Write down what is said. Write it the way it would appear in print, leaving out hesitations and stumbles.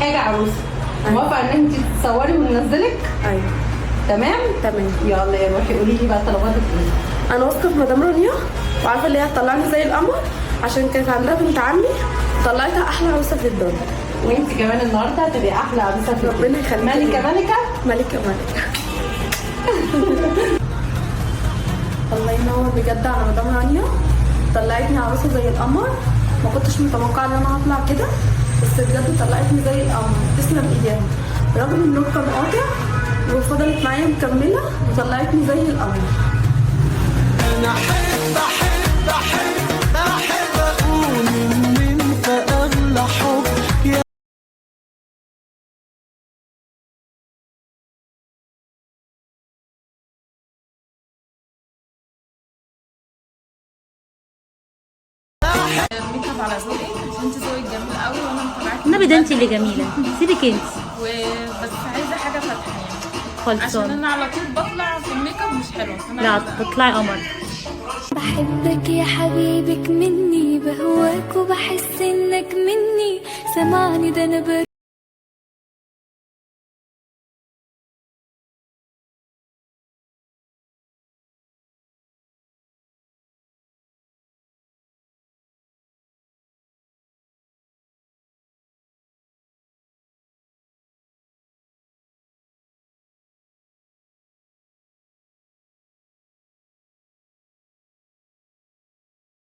حاجة عروسه. موافقة ان انت تتصوري وننزلك؟ ايوه. تمام؟ تمام. يلا يا روحي قولي لي بقى طلباتك ايه؟ انا واثقة في مدام رانيا وعارفه اللي هي هتطلعني زي القمر، عشان كانت عندها بنت عمي طلعتها احلى عروسه في الدنيا. وانت كمان النهارده هتبقي احلى عروسه في الدنيا. ربنا يخليك. ملكه ملكه ملكه ملكه. الله ينور بجد على مدام رانيا، طلعتني عروسه زي القمر. ما كنتش متوقعه ان انا هطلع كده، بس بجد طلعتني زي القمر. تسلم ايديها، رغم النور كان قاطع وفضلت معايا مكملة وطلعتني زي القمر. انا احب احب احب احب اقول ان انت اغلى حب يا ميك اب على ذوقك، عشان انت ذوقك جميل قوي وانا متابعاكي. النبي ده انت اللي جميلة، سيبك انت. وبس عايزه حاجة فاتحة يعني، عشان خلصان. انا على طول بطلع في الميك اب مش حلوة، فأنا لا عايزة- تطلعي قمر. بحبك يا حبيبك مني، بهواك وبحس انك مني، سمعني ده انا.